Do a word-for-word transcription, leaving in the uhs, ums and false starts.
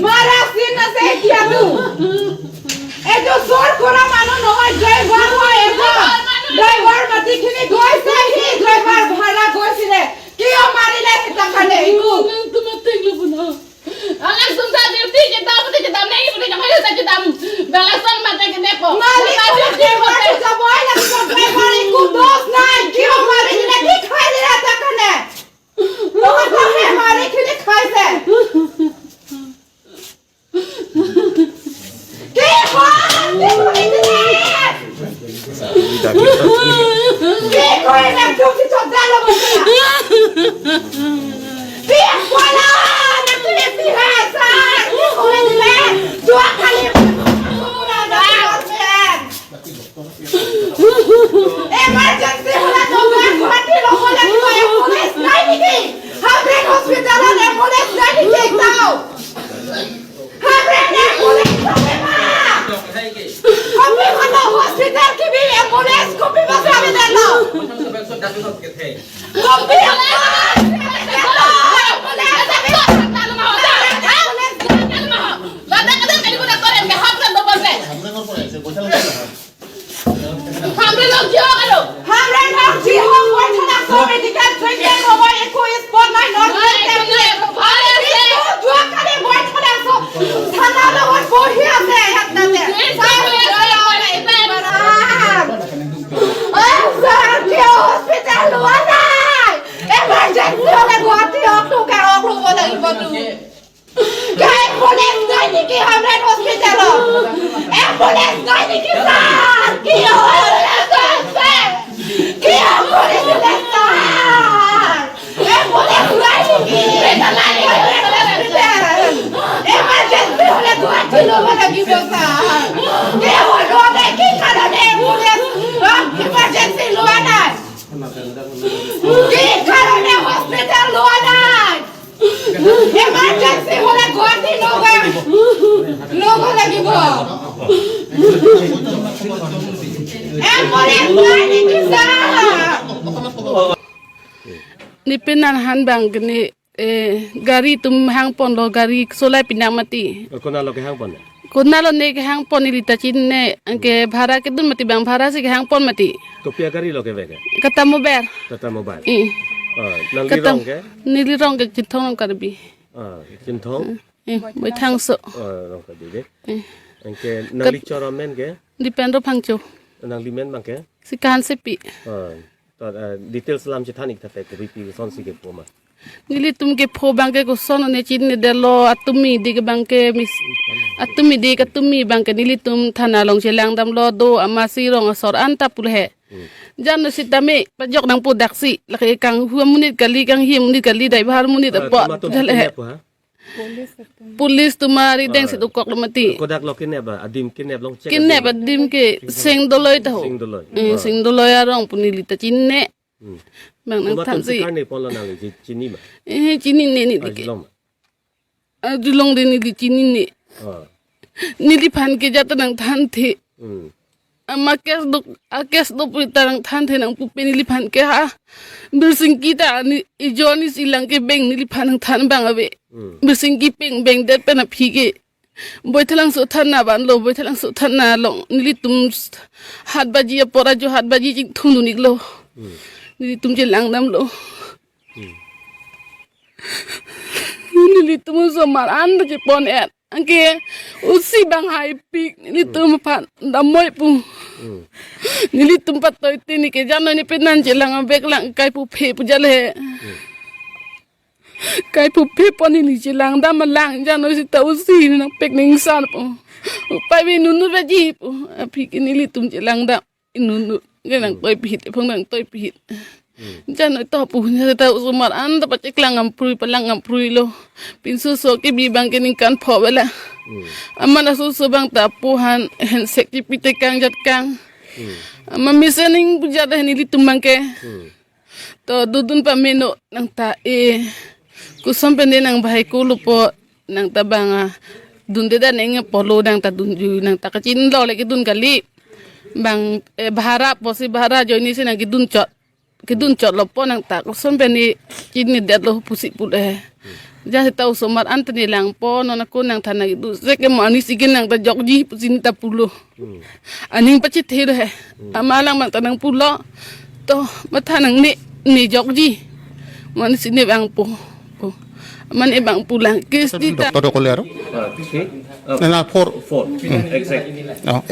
Mara sin na se kiya tu. Ejo sor kora manu nohoi, driver ho ejo. Driver mati kini goi se hi, driver bhara goi sile. Kiyo marile sita kane iku. Nang tu mati lu puno. Alang sungsa dirti kita mati kita neng mati kita mati kita. Belasan mati kita po. Mali ko driver ke jaboi lagi ko driver iku dos nai. Kiyo marile dikhai dile ta kane. Nohoi ko he mari kini khai se. Ki ho? Ki ho ini? Ki ho ini? Ki ho ini? Ki ho ini? Ki ho ini? Ki ho ini? Dua kali. Emergency hole to Guwahati lo hole to ambulance nai niki? Hamren hospital hole ambulance nai niki tau? Hamren ambulance to ma? Kopi holo hospital kibi ambulance kopi basa bidelo? Kopi ambulance? Hamren nang jihok alo. Hamren nang jihok, Baithalangso medical treatment ko boy, eko spot nai non. Nai, nai, nai. Dua kali Baithalangso thana lo boy, bohi ase, yat nate. Nai, nai, nai, nai, nai. Oh, sir, kiyo hospital lo anai. Emergency hole Guwahati ok tu ka ok lo bola ibo tu. Kya ambulance nai niki Hamren hospital lo? Ambulance nai niki sir? Kiyo ambulance nai sir? Kiyo ambulance nai sir? Ambulance nai niki? Hamren hospital. Emergency hole Guwahati lo bola ibo sir? Kiyo lo nai ki karone ambulance? Emergency lo anai? Ki karone hospital lo anai? Emergency hole Guwahati nogo, nogo lagibo. Ambulance nai niki sir? Ne penan han bang kene, eh, gari atum hangponlo, gari solai pinang mati. Konat lo kehangpon? Konat lo ne kehangpon neli ta chinine, anke bhara kedun mati bang, bhara si kehangpon mati. Kopi agari lo kevek? Tata Mobile. Tata Mobile. Eh. Ah, nangli Kata rong ke? Neli rong ke Chinthong Rongkarbi. Ah, Chinthong? Eh, Baithalangso. Ah, Rongkarbi ke. Eh. Anke nangli choro men ke? Dipendro Phangcho. Nangli men bang ke? Si Kahansepi. Ah, to, ah, details alam chethan ik tha te, kopi pi kosonsi kepho ma? Nelitum kepho bang ke koson ne chinine detlo, atumi dik bang ke mis-, atumi dik atumi bang ke nelitum thana along chelang damlo, do amatsi rong asor anta pu le he. Hmm. Jan no sitame pajok nangpo daksi, lake kanghu amonit kali, kanghi amonit kali, driver amonit Ah, apot, tuma tum dale he. Kinep ha? Police atum. Police atum ari deng Ah. si dokok lo mati. Kodak lo kinep ba, adim kinep long check Kinep adim. Adim ke seng doloi ta ho. Seng doloi. Eh, Ah. seng doloi arong pu neli ta chinine. Hmm. Bang nang Tuma than tum si. Sikar ne ponlo nangli, chi-, chini ma? Eh, chinine neli ke. Arjulong ma? Arjulong de neli chinine. Ah. Neliphan ke jat nangthanthe. Hmm. Ama case do, a case do pu ta nangthanthe nangpupe neliphan ke ha. Birsingki ta ni ijo ni silang ke beng neliphan nangthan bang ave. Hmm. Birsingki peng beng det pen aphi ke. Baithalangso thana vanlo, Baithalangso thana along. Nelitum s-, hat baji apor ajo hat baji chingthum dun iklo. Hmm. Nelitum chelang damlo. Hmm. Nelitum osomar an ta chepon et. Anke usi bang haipik nelitum aphan damnoi pu. Hmm. Nelitum patoi te ne ke jan no ne penan chelang abek lang kai pu phe pu jale. Hmm. Kai pu phe pon neli chelang dam alang jan no sita usi nangpek ningsan pu. Upai ve nunu baji pu. Aphi ke nelitum chelang dam. Inunu ke nangtoi pihit, ephong nangtoi pihit. Hmm. Jan no to pu nya ta osomar an ta pacheklang amprui, palang amprui lo. Pinso so ke bi bang ke ningkan pho vela. Hmm. Aman aso so bang ta pu han hensek chipi tekang jatkang. Hmm. Ama misening pu jat nelitum bang ke. Hmm. To dodun pameno nang ta e. Koson pen de nang bahai ko lupo nang ta bang a. Dunde dan eng polo nang ta dunju nang ta kachinlo le kedun kali. Bang, eh, bhara pusi bhara ajoine si nang kedun chot. Kedun chotlo po nang ta koson pen ne chinine detlo pusi pu le. Ja seta osomar an ta ne langpo, non ako nangthan nangdusek ke mo anisi ke nangta jokji pusi ne ta pulo. Aning pachethelo he. Amat alang abang ta nangpulo. To matha nangne, ne jokji. Mo anisi ne vangpo. Po. Amat ne vangpo lang. Kisti ta. Doctor dokole aro? Ah, three? Ah, nana four. Four. Exact. Oh, exact.